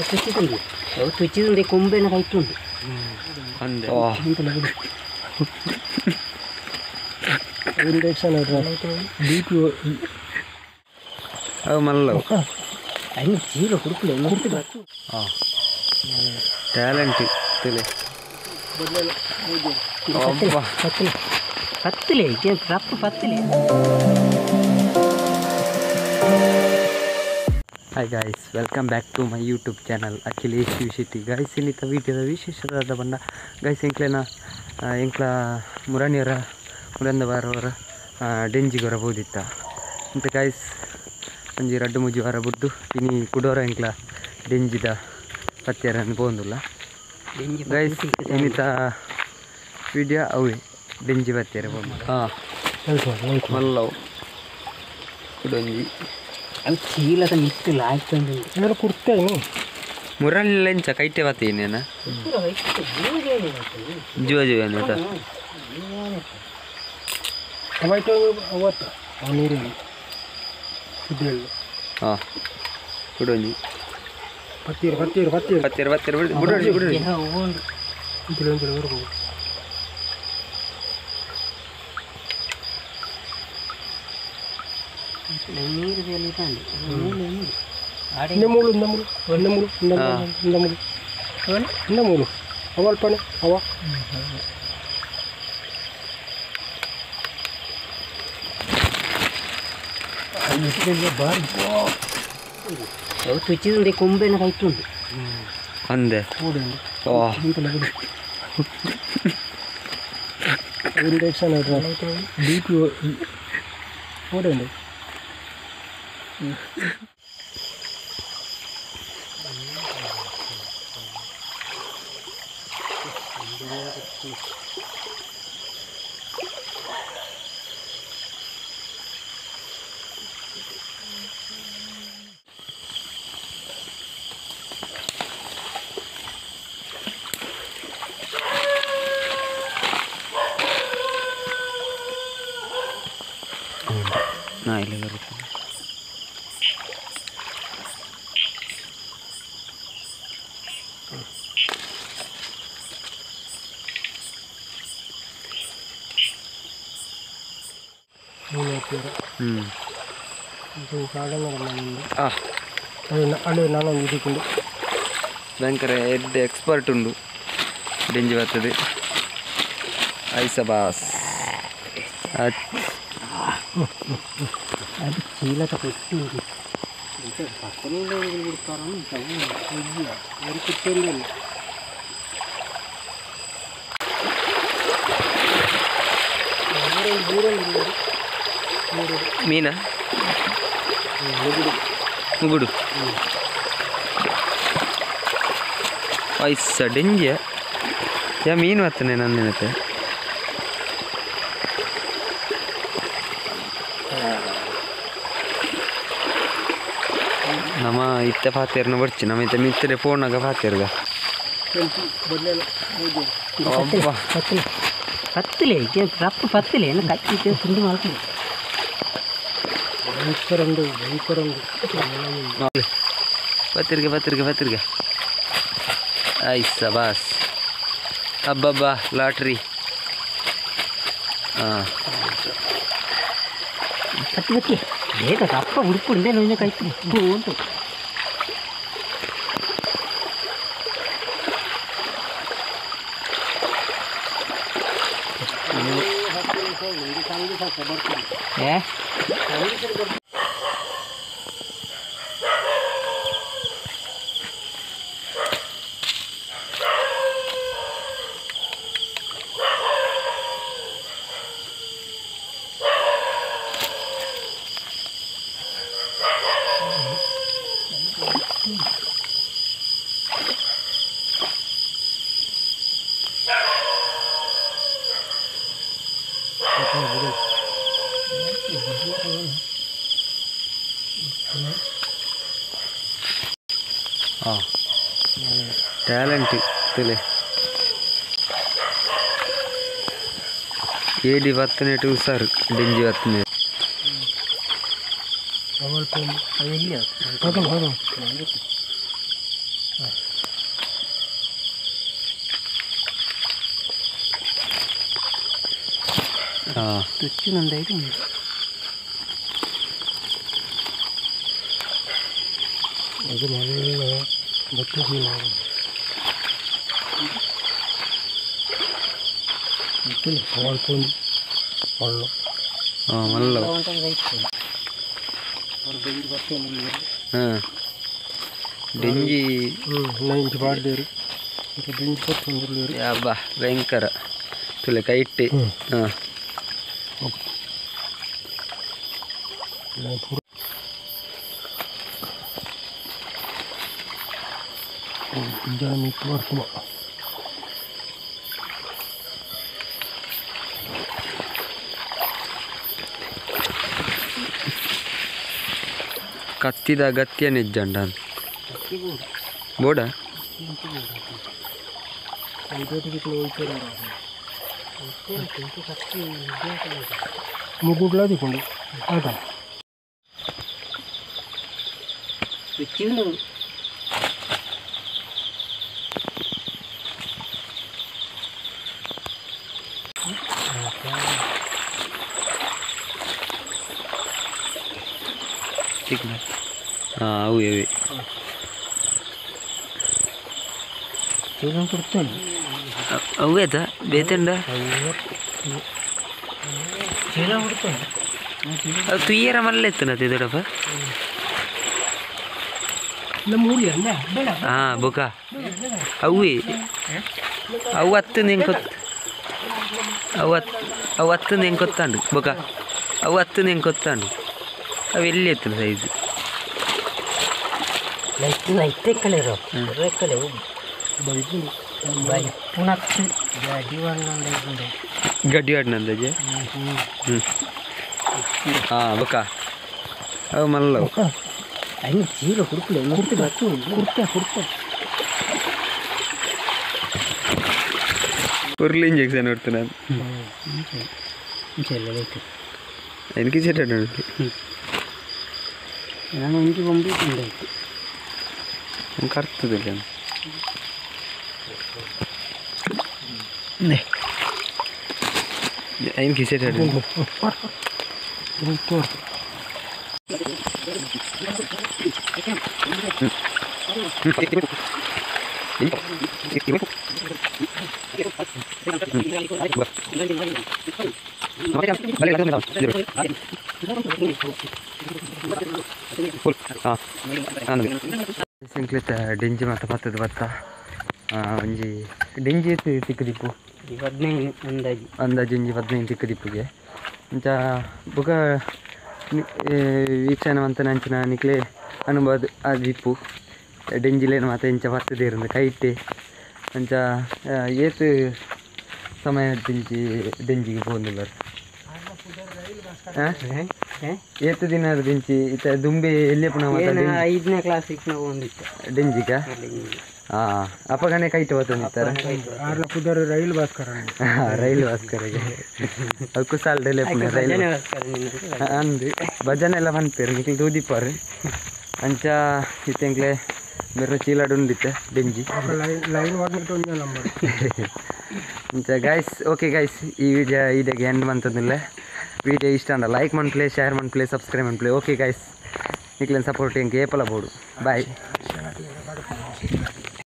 ತುಚ್ಚಿದುಂಡು ಅವು ತುಚ್ಚಿದುಂಡೆ ಕೊಂಬೆನ ಕೈತುಂಡು ಅಂದೆ ಅವು ಮಲ್ಲವು ಅಯ್ಯ ಚೀಲ ಕುಡುಕುಲೆ ಮುರ್ತು ಬತ್ತು ಟ್ಯಾಲೆಂಟ್ ತಿಲೆ ಅಬ್ಬಾ ಪತ್ತಲೆ ಪತ್ತಲೆ ರಪ್ಪು ಪತ್ತಲೆ. Hi guys, welcome back to my YouTube channel Akhilesh U Shetty. Guys, ಇನ್ನಿತ ವೀಡಿಯೋದ ವಿಶೇಷವಾದ ಬಣ್ಣ ಗೈಸ್ ಎಂಕ್ಲೆನ ಎಂಕ್ಲ ಮುರಣಿಯರ ಮುರಂದ ವಾರವರ ಡೆಂಜಿಗೊರ ಬೋದಿತ್ತ ಅಂತ ಗೈಸ್ ಒಂಜಿ ರಡ್ಡು ಮುಜಿ ವಾರ ಬುಡ್ದು ಇನಿ ಕುಡೋರ ಎಂಕ್ಲ ಡೆಂಜಿದ ಪತ್ಯರನ್ನು ಪೋಂದುಲ್ಲ ಗೈಸ್. ಇನ್ನಿತ ವಿಡಿಯೋ ಅವೇ ಡೆಂಜಿ ಪತ್ಯರ ಪೋಂದು ಹಾಂ ಮಲ್ಲವು ಕುಡೊಂಜಿ ಅವು ಚೀಲದ ಮಿತ್ತು ಲಾಯ್ಕೊಂಡು ಕುಡ್ತೇನೆ ಮುರಳಿ ಕೈಟೆ ಬತ್ತೀನಿ ಜುವ ಜುವ ಹಾಂ ಕುಡೊಂಜಿ ಪತ್ತೀರು ಪತ್ತೀರು ಪತ್ತೀರು ಪತ್ತೀರು ಪತ್ತೀರು ಬಿಡು ಬಿಡು ನೀರು ಮೂಳು ಮೂಳು ಮೂಳು ಮೂಳು ಮೂಳು ಅವಲ್ಪನೆ ಅವ ಅವು ತುಚ್ಚಿದುಂಡೆ ಕೊಂಬೆನ ಕೈತುಂಡು ಅಂದೆ ನಾ ಇಲ್ಲಿ ಬರುತ್ತೆ ಭಯಂಕರ ಎಡ್ಡೆ ಎಕ್ಸ್ಪರ್ಟ್ ಉಂಡು ಡೆಂಜಿ ಬರ್ತದೆ ಐಸ ಬಾಸ್ ಅದು ಚೀಲದ ಕೊಟ್ಟು ಮೀನಾ ಮುಗುಡು ಐಸ ಡೆಂಜಿಯ ಯಾ ಮೀನು ಬರ್ತನೆ ನನ್ನ ನಮ್ಮ ಇತ್ತ ಪಾತೇರ್ನ ಬರ್ಚಿ ನಮ್ಮ ಇತ್ತ ಮಿತ್ತರೆ ಫೋನಾಗ ಪಾತೇರ್ಗ ಪತ್ತಲೆ ಪತ್ತಲೆ ರಪ್ಪು ಪತ್ತಲೆ ಕಚ್ಚಿ ತುಂಡು ಮಾಡ್ಕೊಂಡು ಪತ್ತಿರ್ಗೆ ಪತ್ತಿರ್ಗೆ ಪತ್ತಿರ್ಗೆ ಐಸ ಬಾಸ್ ಅಬ್ಬಬ್ಬಾ ಲಾಟ್ರಿ ಹಾಂ ಪತ್ತಿ ಪತ್ತಿ ಬೇಗ ರಪ್ಪ ಹುಡುಕುಂಡೆ ನೋವಿನ ಕೈತು ಉಂಟು ಏ ಟ್ಯಾಲೆಂಟ್ ತಿಲೆ ಏಡಿ ಬತ್ತನೆ ಹುಷಾರು ಡೆಂಜಿ ಬತ್ತನೆ ತುಚ್ಚು ಅದು ಮಲ್ಲ ಬತ್ತು ಮಲ್ಲ ಡೆಂಜಿ ಅಬ್ಬಾ ಭಯಂಕರ ತುಲೆ ಕೈಟ್ಟಿ. ಹಾಂ ಕತ್ತಿದ ಅಗತ್ಯ ನಿಜ್ಜಂಡ ಬೋಡ ಮುಗುಡ್ಲಾದಿಕೊಂಡು ಆಗ ಹಾಂ ಅವು ಇವೆ ಅವೇತ ಬೇತಂಡ ಅದು ತುಯ್ಯರ ಮಲ್ಲ ಎತ್ತನ ದೊಡ್ಡಪ್ಪ. ಹಾಂ ಬೊಕ ಅವೇ ಅವು ಹತ್ತು ನೆಂಕೊತ್ತು ಅವು ಅವು ಹತ್ತು ನೆಂಕೊತ್ತಾಂಡು ಬೊಕ ಅವು ಹತ್ತು ನೆಂಕೊತ್ತಾಂಡು ಅವು ಎಲ್ಲಿ ಎತ್ತನ ಸೈಜ್ ಗಡ್ಡಿ ಆಡಿನಂದಾಜೆ. ಹ್ಞೂ ಹಾಂ ಬೊಕ ಅವು ಮಲ್ಲವು ಚೀಲ ಕುಡ್ಕಲೆ ಕುರ್ತೆ ಕುರ್ತೆ ಉರ್ಲಿ ಇಂಜೆಕ್ಷನ್ ಹೊಡ್ತು ನಾನು എനിക്ക് ചേട്ടാ ನಾನು ಇಂಚು ಕಂಪ್ಲೀಟ್ ಉಂಟಾಯ್ತು ಕರ್ತದಿಲ್ಲ എനിക്ക് ചേട്ടാ. ಸಿಂಕ್ಲಿತ ಡೆಂಜಿ ಮಾತ ಪತ್ತದ ಬತ್ತ ಒಂಜಿ ಡೆಂಜಿ ತಿಕ್ಕದಿಪ್ಪು 15 ಅಂದಾಜು ಅಂದಾಜು ಒಂಜಿ 15 ತಿಕ್ಕದಿಪ್ಪುಗೆ ಇಂಚ ಬೊಕ ವೀಕ್ಷಣೆ ಮಂತನ ಅಂಚಿನ ನಿಕ್ಲೆ ಅನುಭವ ಆದಿಪ್ಪು ಡೆಂಜಿಲೇನು ಮಾತ ಇಂಚ ಬರ್ತದೇರಂದು ಕೈಟೆ ಅಂಚ ಏತ್ ಸಮಯ ದಿಂಚಿ ಡೆಂಜಿಗೆ ಪೋಂದುಲ್ಲರ್ ಏತ್ ದಿನ ದಿಂಚಿ ಇತ್ತ ದುಂಬೆ ಎಲ್ಲಿ ಪುನಃ 5ನೇ ಕ್ಲಾಸ್ ಹೋಗಿತ್ತು ಡೆಂಜಿಗ. ಹಾಂ ಅಪ್ಪಗನೆ ಕೈಟ್ ಬತ್ತೊಂದಿತ್ತಾರೆ ರೈಲ್ ಭಾಸ್ಕರ ರೈಲ್ ಭಾಸ್ಕರಗೆ ಅದು ಕುಸಾಲ್ ಡೆಲೆ ಪುನಃ ರೈಲ್ ಅಂದು ಭಜನೆ ಎಲ್ಲ ಪನ್ಪೇರು ನಿಕ್ಲೆ ದೂದಿಪ್ಪಾರು ಅಂಚ ಇತ್ತೆಂಕ್ಲೆ ಬೇರೆ ಚೀಲಾಡು ಉಂಡಿತ್ತೆ ಡೆಂಜಿ ಅಂಚ ಗೈಸ್. ಓಕೆ ಗೈಸ್, ಈ ವಿಡಿಯೋ ಇದಕ್ಕೆ ಎಂಡ್ ಮಂತಂದಿಲ್ಲ. ವಿಡಿಯೋ ಇಷ್ಟ ಅಂಡ ಲೈಕ್ ಮನ್ಪ್ಲೆ, ಶೇರ್ ಮನ್ಪ್ಲೆ, ಸಬ್ಸ್ಕ್ರೈಬ್ ಮನ್ಪ್ಲೆ. ಓಕೆ ಗೈಸ್, ನಿಕ್ಲೆನ್ ಸಪೋರ್ಟ್ ಎಂಕ್ ಏಪಲ ಬೋಡು. ಬಾಯ್.